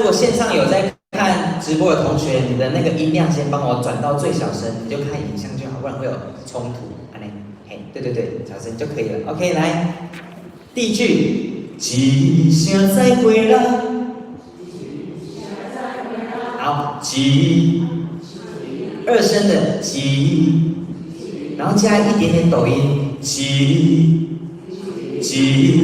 果線上有在看直播的同學，你的那個音量先幫我轉到最小聲，你就看影像就好，不然會有衝突。按呢，嘿，對對對，小聲就可以了。OK，來，第一句，一聲再會啦。好，一，二聲的一，然後加一點點抖音，一，一。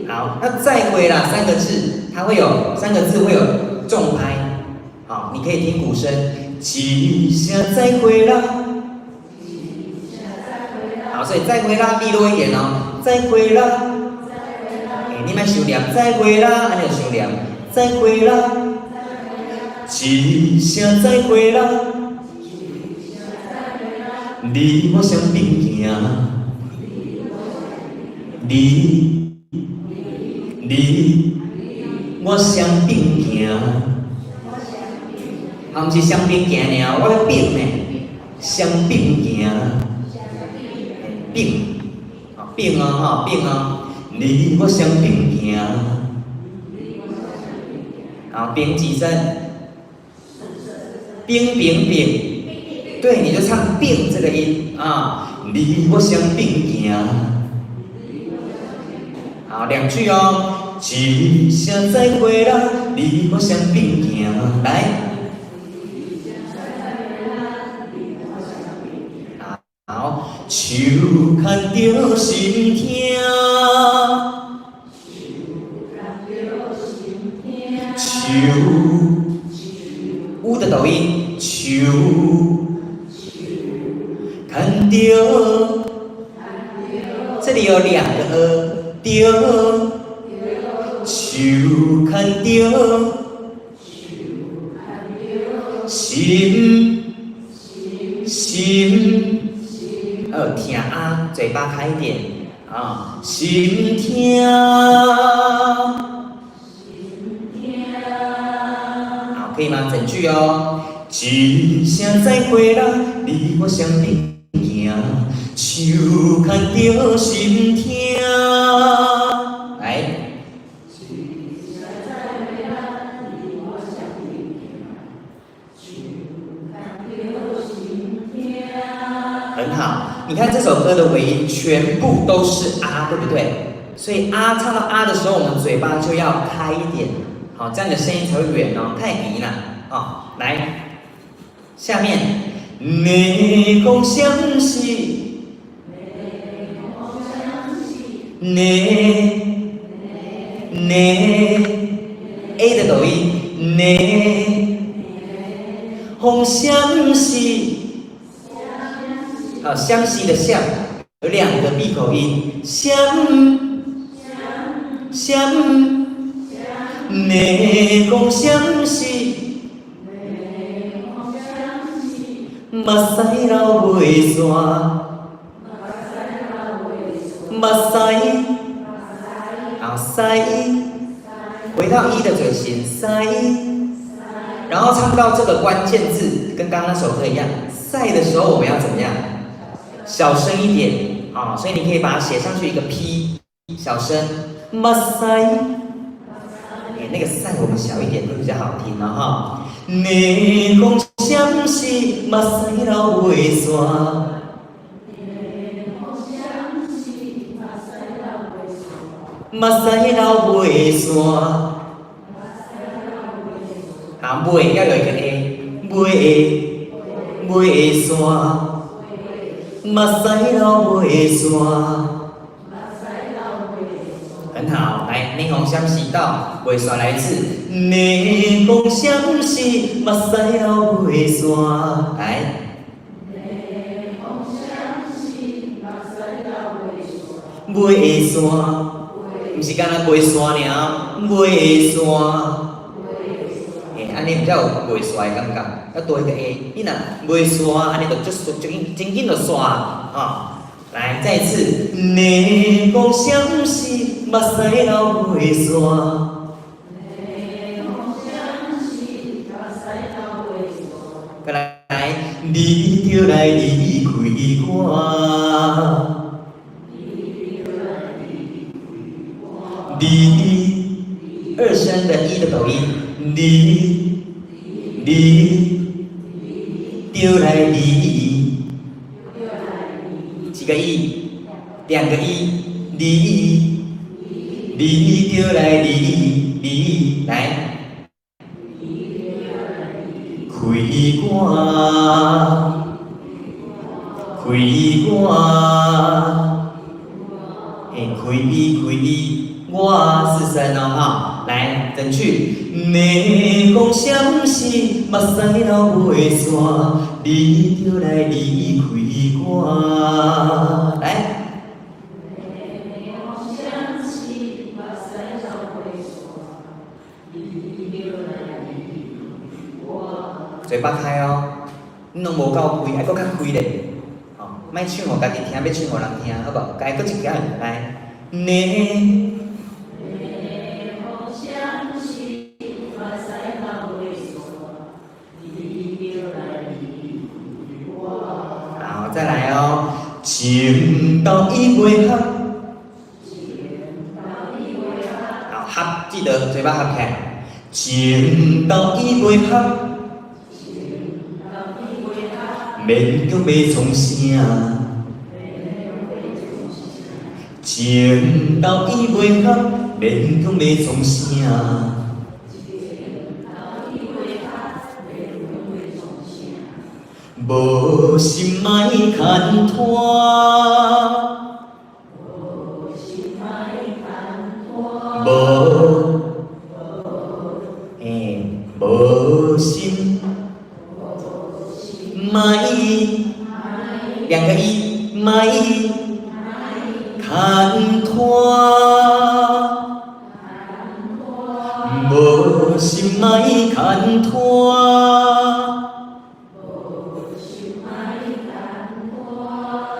好，那再會啦三個字，它會有三個字會有重拍，好，你可以聽鼓聲，一聲再會啦。好，所以再會啦，利落一點哦，再會啦。欸，你莫傷念，再會啦，按呢就傷念，再會啦。一聲再會啦，你我相並行，你你我相並行，啊，毋是相並行爾，我欲並呢，相並行，並，啊並哦吼，並哦，你我相並行，好，並幾聲？並並並，對，你就唱並這個音啊，你我相並行，好，兩句哦，一聲再會啦，你我相並行，來，好，手牽著心疼，手，烏的抖音，手，牽著，這裡有兩個呃，著，手牽著，心，心，疼啊，嘴巴開一點啊，心疼。好，可以嗎？整句哦。一聲再會啦，你我相並行，手牽著心疼。來。一聲再會啦，你我相並行，手牽著心疼。很好，你看這首歌的尾音全部都是啊，對不對？所以啊唱到啊的時候，我們嘴巴就要開一點，好，這樣的聲音才會遠哦，太低了啊。來，下面，你講相思，你你 A 的抖音，你風相思，好，湘西的湘有兩個閉口音，相相，你講相思，目屎流袂煞，目屎，好，屎，回到一的嘴型，屎，然後唱到這個關鍵字，跟剛剛那首歌一樣，屎的時候我們要怎麼樣？小聲一點啊，所以你可以把它寫上去一個 P，小聲，目屎，哎，那個屎我們小一點會比較好聽了哈。你講相思，目屎流袂煞。你講相思，目屎流袂煞。目屎流袂煞。好，袂要有一個 A，袂袂煞。目屎流袂煞。很好，來，霓虹相思到袂煞來一次，霓虹相思，目屎流袂煞，來。霓虹相思，目屎流袂煞。袂煞，毋是干焦袂煞爾，袂煞。欸，按呢比較有袂煞的感覺，要多一個 A。你若袂煞，按呢就足足緊，真緊就煞啊！來，再一次，霓虹相思，目屎流袂煞。霓虹相思，目屎流袂煞。過來，你著來離開我。你著來離開我。離，二聲的一的抖音，你你著來離，幾個一？兩個一，你你著來離離來，開我，開我，欸，開開我四聲哦，哈，來整句。迷風閃時，目屎流袂煞，你著來離開我，來。迷風閃時，目屎流袂煞，你著來離開我。嘴巴開哦，你攏無夠開，愛閣較開咧，吼，莫唱予家己聽，欲唱予人聽，好無？來，閣一擺來，呢。迷風閃時，目屎流袂煞，你著來離開我。好，再來哦。情投意袂合，情投意袂合，好，合，記得嘴巴合起來。情投意袂合，情投意袂合，勉強欲創啥？勉強欲創啥？情投意袂合，勉強欲創啥？情投意袂合，勉強欲創啥？無心莫牽拖，無心莫牽拖，無，欸，無心莫，兩個一，莫牽拖，無心莫牽拖。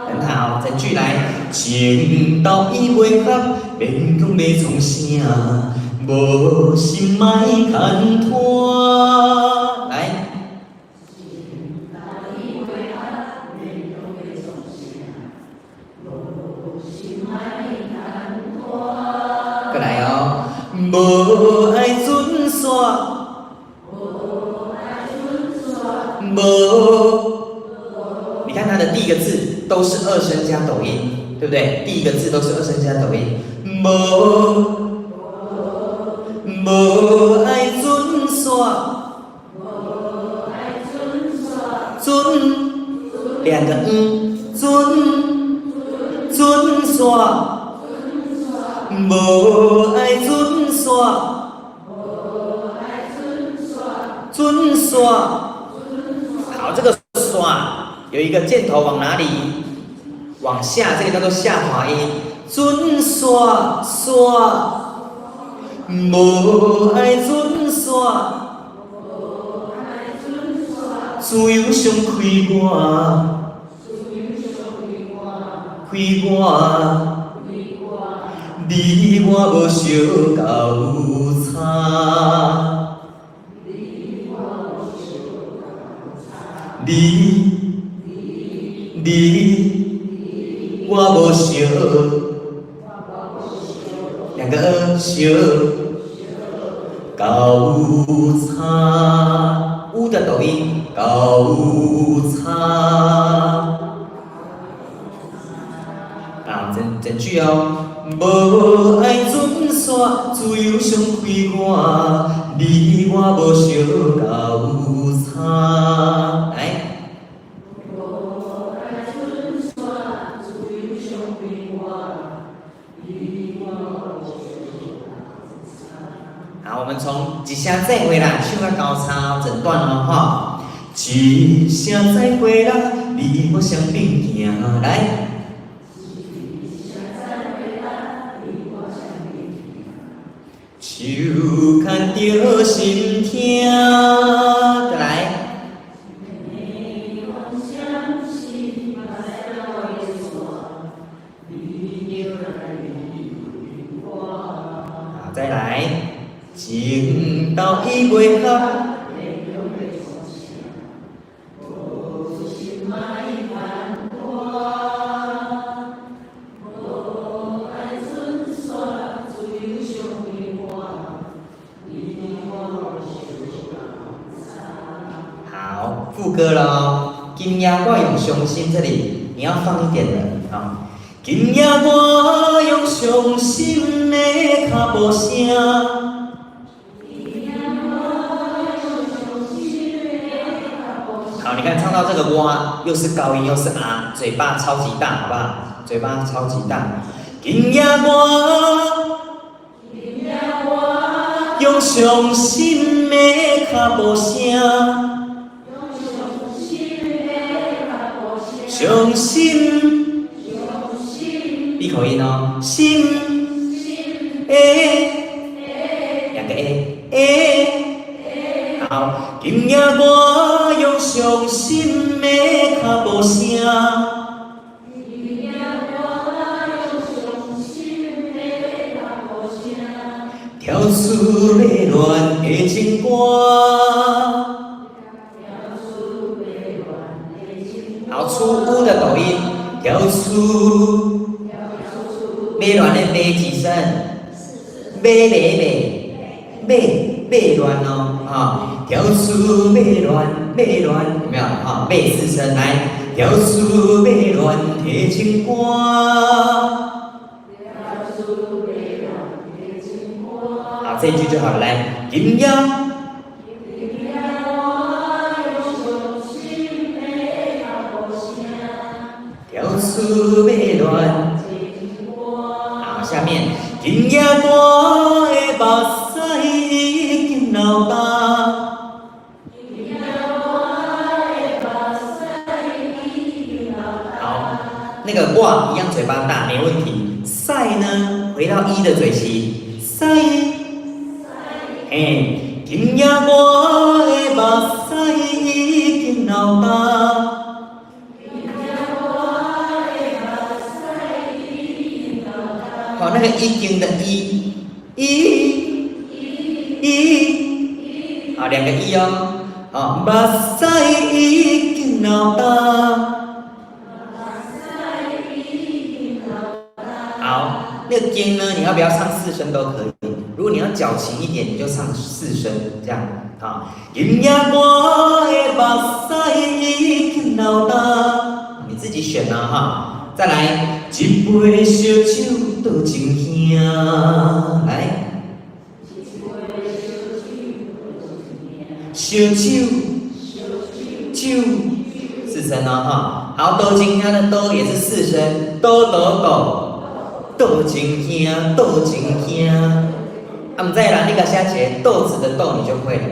很好，整句來。情投意袂合，勉強欲創啥？無心莫牽拖。來。情投意袂合，勉強欲創啥？無心莫牽拖。閣來哦。無愛準煞，無愛準煞，無。你看它的第一個字都是二聲加抖音，對不對？第一個字都是二聲加抖音。無，無愛準煞，無愛準煞，準，兩個嗯，準，準煞，無愛準煞，無愛準煞，準煞。好，這個煞有一個箭頭往哪裡？往下，這個叫做下滑音。準煞煞，無愛準煞，無愛準煞，自由傷開我，自由傷開我，開我，開我，你我無相交叉，你我無相交叉，你你我無相，兩個相交叉，烏的抖音交叉。啊，整整句哦。無愛準煞，自由傷開我，你我無相交叉。來。無愛準煞，自由傷開我，你我無相交叉。好，我們從一聲再會啦，唱到交叉整段哦，哈。一聲再會啦，你我相並行來。一聲再會啦，你我相並行。手牽著心疼，再來。迷風閃時，目屎流袂煞，你著來離開我。好，再來。情投意袂合，勉強欲創啥？無心莫牽拖，無愛準煞，自由傷開我，你歌了哦。今夜我用傷心，這裡你要放一點的啊。今夜我用傷心的腳步聲。好，你看唱到這個我，又是高音又是啊，嘴巴超級大，好不好？嘴巴超級大。今夜我用傷心的腳步聲，傷心，閉口音哦，心，欸，兩個 A，欸，好，今夜我用傷心的腳步聲。跳出迷亂的情歌。好，出烏的抖音，跳出迷亂的迷幾聲？迷迷迷迷迷亂哦，啊，跳出迷亂迷亂，有沒有？啊，迷四聲來，跳出迷亂的情歌。好，這一句就好了。來，今夜跳出迷亂。好，下面今夜我的目屎已經流乾。好，那個我一樣嘴巴大，沒問題。屎呢，回到一的嘴型，屎。嘿，今夜我的目屎已經流乾。好，那個已經的一，一，一，好，兩個一哦。好，目屎已經流乾。好，那個經呢？你要不要唱四聲都可以。如果你要矯情一點，你就唱四聲，這樣啊。今夜我的目屎已經流乾，你自己選啦哈。再來，一杯燒酒倒情兄，來。燒酒，酒，四聲哦哈。好，倒情兄的倒也是四聲，倒倒倒，倒情兄，倒情兄。啊，毋知啦，你共寫一個豆子的豆，你就會了，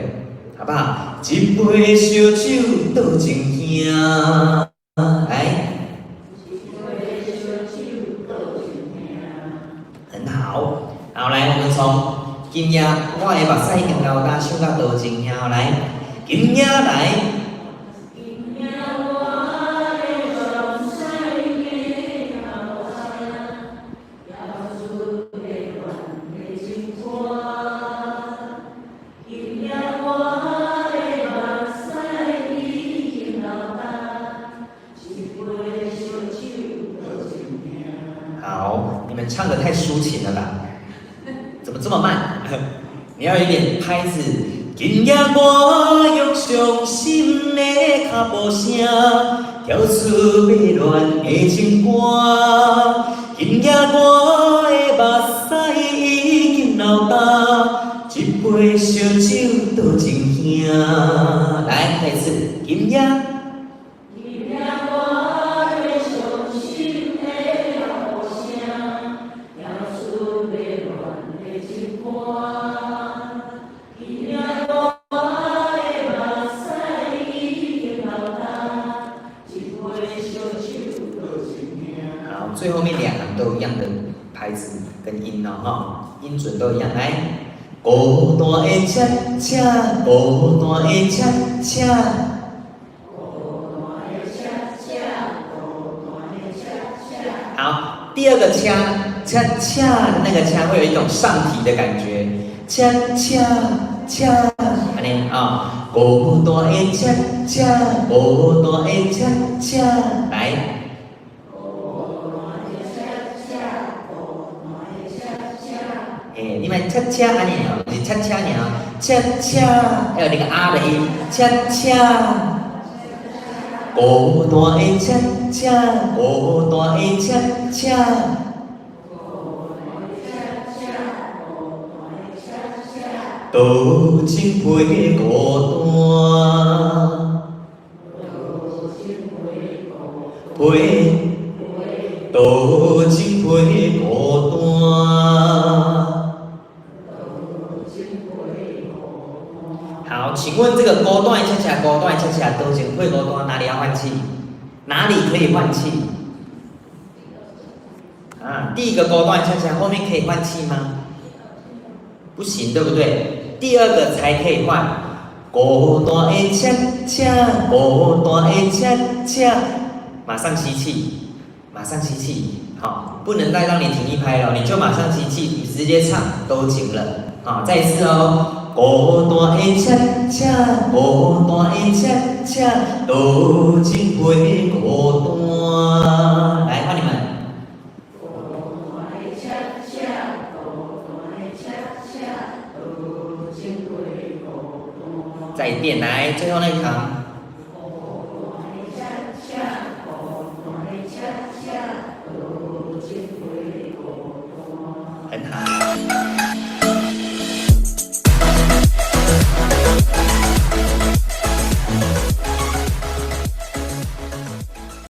好不好？一杯燒酒倒情兄，來。很好，好來，我們從今夜我的目屎已經流乾，唱到倒情兄來，今夜來。好，你們唱得太抒情了吧？怎麼這麼慢？你要有一點拍子。今夜我用傷心的腳步聲，跳出迷亂的情歌。今夜我的目屎已經流乾，一杯燒酒倒情兄。來，再一次，今夜。最後面兩行都一樣的拍子跟音哦，哈，音準都一樣。來，孤單的恰恰，孤單的恰恰。好，第二個恰恰恰的那個恰會有一種上提的感覺，恰恰恰，按呢啊，孤單的恰恰，孤單的恰恰，來。欸，你們恰恰按呢哦，毋是恰恰爾，恰恰，還有那個啊的音，恰恰。孤單的車車，孤單的車車。孤單的車車，孤單的車車。倒前飛孤單，倒前飛孤飛，飛。倒前飛孤單。倒前飛孤單。好，請問這個孤單的車車，孤單的車車，倒前飛孤單，哪裡要換氣？哪裡可以換氣？啊，第一個孤單的車車後面可以換氣嗎？不行，對不對？第二個才可以換。孤單的車車，孤單的車車，馬上吸氣，馬上吸氣，好，不能再讓你停一拍了，你就馬上吸氣，你直接唱都行了。好，再一次哦。孤單的車車，孤單的車車，倒前飛孤單。來，換你們。孤單的車車，孤單的車車，倒前飛孤單。再一遍，來，最後那一行。孤單的車車，孤單的車車，倒前飛孤單。很好。